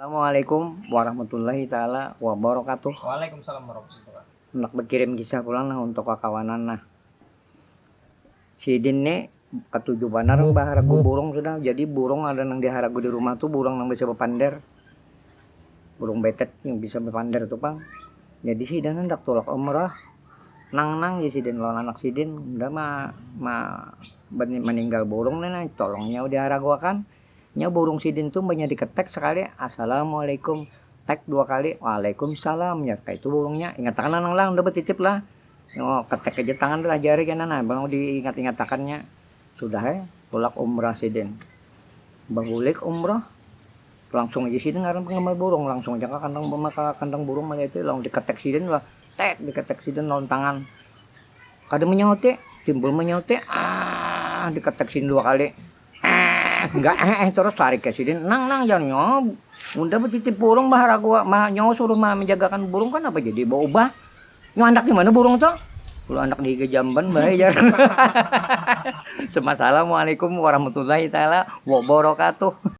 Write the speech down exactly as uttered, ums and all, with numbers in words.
Assalamualaikum warahmatullahi taala wabarakatuh. Waalaikumsalam warahmatullahi. Hendak berkirim kisah pulang nah untuk kakawanan nah. Sidin ni katuju banar baharagu burung sudah. Jadi burung ada nang diharagu di rumah tu burung nang bisa bapander. Burung betet yang bisa bapander tu pang. Jadi sidin hendak tulak umrah. Nang nang ya sidin lawan anak sidin udah ma, ma, meninggal burung ni nah, tolongnya diharaguakan. Nya burung sidin tu banyak diketek sekali, assalamualaikum, tek dua kali, waalaikumsalam, ya kayak itu burungnya. Ingatakan nang lah udah bertitip lah. Oh, ketek aja tangan lah jari kena nah, bang diingat-ingatakannya. Sudah eh, tulak umrah sidin. Bahulik umrah, langsung aja sidin ngaran penggemar burung, langsung aja ke kandang ke kandang burung malah itu, langsung diketek sidin lah, tek diketek sidin lawan tangan. Kada menyauti, timbul menyauti, ah diketek sidin dua kali. Eh, enggak eh, eh terus tarik ke sidin, nang nang jangan nyob. Unda bertitip burung baharagu ma, nyawa suruh ma, menjagakan burung kan apa jadi berubah. Nyo anak di mana burung tuh? Kalau anak di higa jamban bahaya jar. Assalamualaikum warahmatullahi taala wabarakatuh.